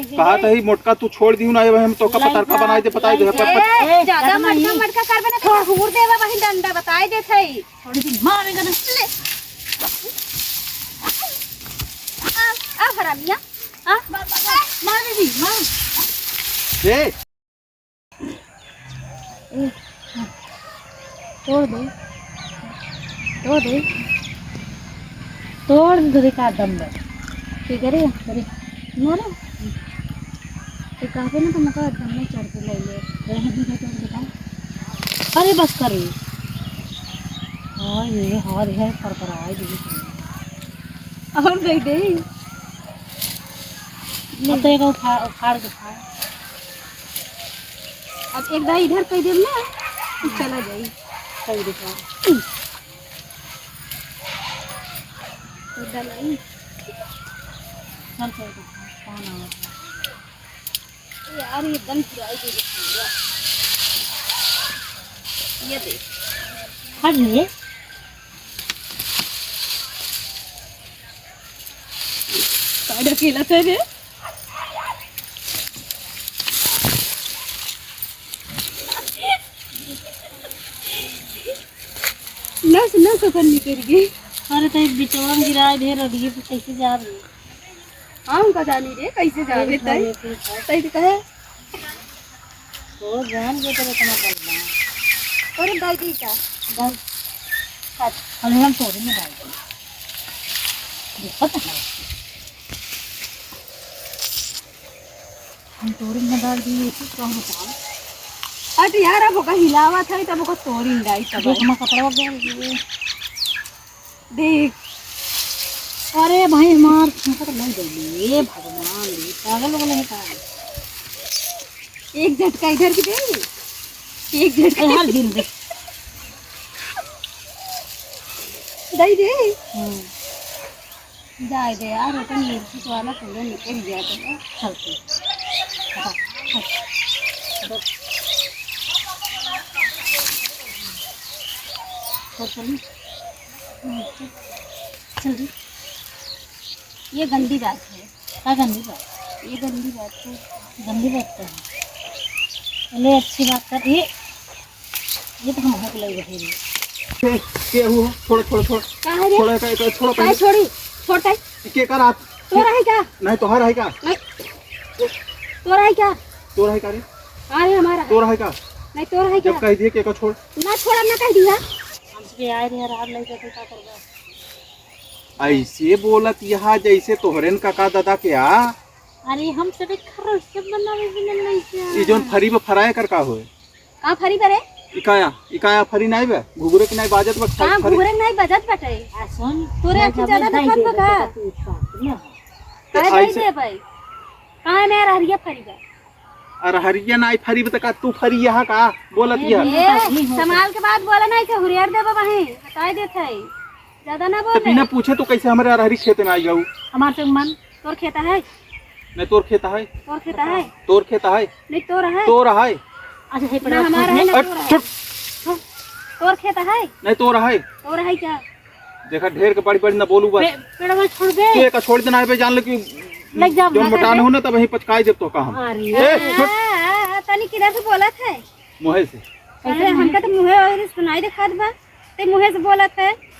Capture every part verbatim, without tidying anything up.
कहा त ही मोटका तू छोड़ दिहू ना, ये हम तोका पतरका बनाई दे, बताई दे। ए, ज्यादा मटका मटका करबे ना तो घूर देबे वही डंडा, बताई देत है। थोड़ी सी मारेगा ना। ले। आ, आ हरामिया। आ, मार, मार, मार। मार दीदी, मार। ए। ए, हाँ। तोड़ दे। तोड़ दे। तोड़ दे, का दम बा। ठीक है रे, अरे, मारो। तो काफी ना तो मका दम में चढ़ के ले ले। रहे हैं, धीरे धीरे दिखा। अरे बस कर रे। हाँ, ये, हाँ, ये, पर, पर, आए, ये। और दे दे। ले। अब तो एक उठा, उखाड़ के खा। अब एक दाई इधर कह देब ना, तो चला जाई। कह दे खा। तो डलाई। चल, चल, चल, कौन आवत है? यार, ये दम चुराई दे दे पूरा। ये दे। हट ले। का ढकेला थे रे? नस, नस ओकर निकल गई। अरे, तो बिचवा में गिराए ढेर रही, तो कैसे जाबे? हम का जानी रे, कैसे जाबे तई? तई तो कहे। तो जान के तो इतना बल बा। अरे, दाई दी का? बस। अरे, हम तोरे में डाल दे। देखत है। हम तोरी में डाल दिए, इसी का होता है? हट यार, अब ओका हिलावत है, तब ओका तोरी में डाई, तब देख, हमार कपड़ा गया ये। देख। अरे भाई, हमार, हमका तो लग गई। ए भगवान, ये पागल हो गए हैं का? एक झटका इधर की दे, एक झटका। ए, हर दिन दे। दई दे। हम्म। जाए दे यार, ओकर मिर्ची वाला पूरा निकल गया तो। चल, चल। हटा, हट। चल, चल। चल रे। ये गंदी बात है। का गंदी बात? ये गंदी बात है। गंदी बात का है? ले, अच्छी बात कर। ये ये तो हम हक लग रहे हैं। के, के हु हो? छोड़, छोड़, छोड़। का है रे? छोड़, का, का, छोड़ का पहले। छोड़ी? छोड़ का? ये के का रात? तोरा है का? नहीं, तोहर है का? नहीं। तोरा है का? तोरा है का रे? हाँ रे, हमारा है। तोरा है का? नहीं, तोरा है जब का? कह दिए के का छोड़। ना छोड़ा, ना कह दिया। हमसे आए रहे, रात नहीं करते, का करबा? ऐसे बोलत यहाँ जैसे तोहरेन काका दादा के आ। अरे, हम सब एक खरोच बनावे बिना नहीं क्या? ई जौन फरी बा, फराए कर का होए? का फरी बा रे? इकाया, इकाया फरी नाई बा, घुघुरे के नाई बाजत बा, कहाँ फरी। घुघुरे के नाई बाजत बाटे? आ, सुन, तोरे आँखी ज्यादा देखत बा का? काहे भाई दे भाई? कहाँ में अरहरिया फरी बा? अरहरिया नाई फरी बा, त का तू फरी यहाँ का? बोलत ए, यहाँ। संभाल के बात बोला, नाई से हुरियर देबा वहीं, बताई देत है। ज्यादा ना तो बोले। बिना पूछे तू कैसे हमारे अरहरी खेत में आई जाऊ? हमार से मन, तोर खेत है? नहीं, तोर खेत है। तोर खेत है? तोर खेत है। नहीं, तोर है। तोर है। अच्छा, हे ना, हमारा है, ना अरे, तोर है। छुट। तोर खेत है? नहीं, तोर है। तोर है क्या? देखा, ढेर के बड़ी बड़ी ना बोलू बस। पे-, पेड़वा छोड़ दे। तू एक छोड़ देना है बे, जान ले कि लग जा, जौन भागा मोटान दे। हो ना, तब वहीं पचकाई देब तो का हम। अरे। ए, छुट। आ, आ, आ, तनी किधर से बोलत है? मुँहे से। अरे, हमका तो मुँहे और सुनाई देखात बा। ते मुँहे से बोलत है।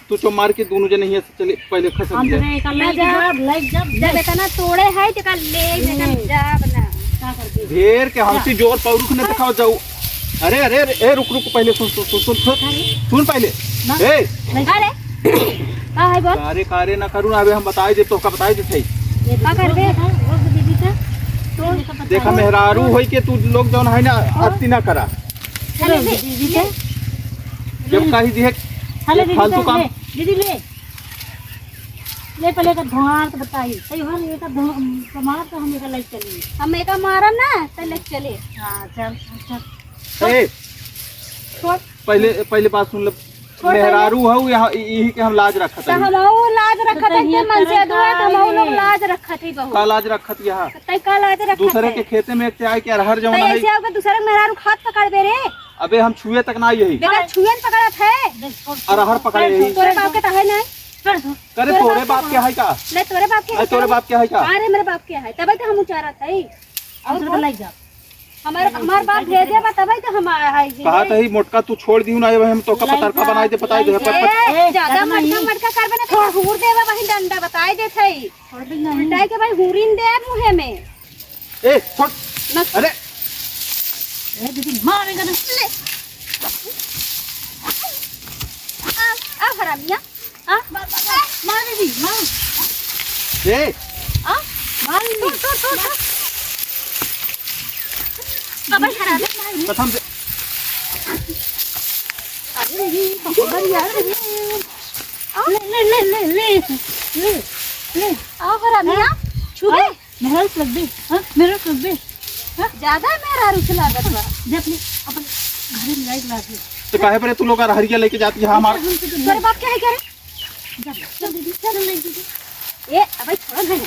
तू चुप मार के दोनों जने हियाँ से चले, पहले खसक हम जाए। तोरे का ना लइके जा। जाब, लइके जाब, जब लइके। इतना तोड़े है, तो का ले, तो का हम्म। जाब ना। का करबे? ढेर के हमसे जा। जोर पौरुख न दिखाओ जाऊ। अरे, अरे, अरे, ए, रुक, रुक, पहले सुन, सुन, सुन, सुन, सुन। अरे। सुन पहले। ना। ए। अरे। का है बोल? कारे, कारे ना करू ना, अबे हम बताई दे, तोका बताई दे सही। का करबे? रोक दे, दीदी का। तो देखा, मेहरारू होई के तू लोग जौन है ना, हाँ। अति ना करा। हेलो, दीदी, दीदी। जब कही दिए, हेलो, दीदी, फालतू काम। ले, दीदी, ले। ले, पहले एकर धुआं तो बताई। सही हो, एकर धुआं, धुआं तो हम एकर लेके चली। हम एकर मारब ना, तो लेके चली। हाँ, चल, चल। ए, छोड़। पहले, पहले बात सुन ले। छोड़ पहले। मेहरारू हऊ, यहाँ, इ-, इही के हम लाज रखत तो हई। हमहू लाज रखत तो हई, ये मन से करत दुआ, तो हमहू लोग है। लाज रखत हई बहुत। का लाज रखत यहाँ? तै का लाज रखत दूसरे है? के खेते में एक आए के अरहर जौन तै है। ऐसे होके दूसरे के मेहरारू खात पकड़बे रे। अबे हम छुए तक ना यही। बेटा छुए न पकड़त है। अरहर पकड़े यही। तोरे बाप के तो है नहीं। छोड़ दो। करे तोरे बाप के है का? नहीं, तोरे बाप के है का? अरे, मेरे बाप के है, तबै तो हम उचारत है। और तो बोल। लग जा। हमार, हमार बाप भेजे बा, तबै तो हम आए हैं। कहा तही मोटका तू छोड़ दिहू ना, ये हम तोका पतरका बनाई दे, बताई दे। ए, ज्यादा मटका, मटका करबे ना, तो हूर देबे वही डंडा, बताई देत है। छोड़ दे नहीं। उल्टाई के भाई हूरिन दे मुँहे में। ए, छोड़। ना। अरे। ए, दीदी, मारेगा ना। ले। आ, आ, हरामिया। आ, मार, मार, मार दीदी, मार। ए। आ, मार दीदी। छोड़, छोड़, छोड़, छोड़। अब हरामी। कसम से। अरे, अरे, अरे, अरे। आ। ले, ले, ले। आ, हरामिया। हाँ? छुपे। मेहरारू से लगबे, हाँ? मेहरारू से लगबे, हाँ? ज्यादा मेहरारू से लागत बा। दे अपने, अपन घरे ले जाके लाके। तो काहे पर तू लोग अरहरिया लेके जाती है हमार? तोरे बाप के है का रे? जा, चल दीदी, चल ले दीदी। ए, अबे छोड़ ना।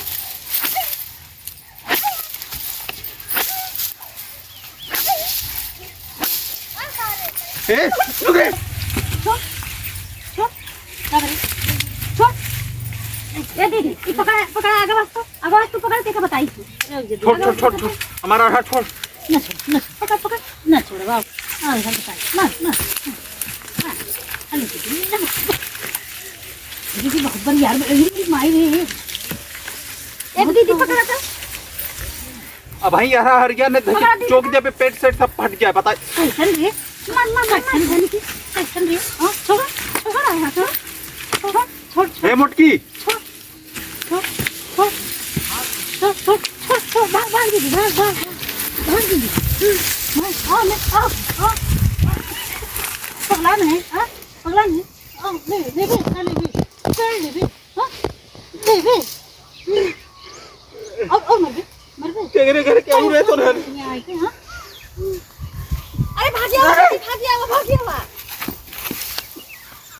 ए, रुक रे। छोड़, छोड़, का करे? छोड़। ए दीदी, ई पकड़ा, पकड़ा, आगे वास्तव। आवाज तू पकड़ के का बताई तू? छोड़, छोड़, छोड़, छोड़। हमारा हाथ छोड़। ना छोड़, ना छोड़। पकड़, पकड़। ना छोड़ बाबू। हाँ, इधर बताई। ना, ना, ना। हाँ, अरे दीदी, ना। दीदी, बहुत बड़ी यार, मेरी माई रे। एक दीदी पकड़ा था। अब भाई यार, हर गया ने पकड़ा दीदी। चोक दे पे पेट सेट सब फट गया, बता। कैसन रे? मार, मार, मार, मार। कैसन रे? कैसन रे? हाँ, छोड़, छोड़, हाँ, छोड़, छोड़, छोड़, छोड़। ए मोटकी। छोड़। छोड़, छोड़, छोड़, छोड़, छोड़, छोड़, भाग, भाग दीदी, भाग, भाग, भाग, भाग दीदी। हम्म, भाग, आ, ले, आ, आ, आ। पगला नहीं, आ, पगला नहीं, आ, ले, ले बे, आ, ले बे, चल ले बे, हाँ, ले बे। और, और मर बे, मर बे। केकरे घर के आऊ रे तो रहल। यहाँ आके, हाँ। अरे भाग गया, भाग गया, भाग गया।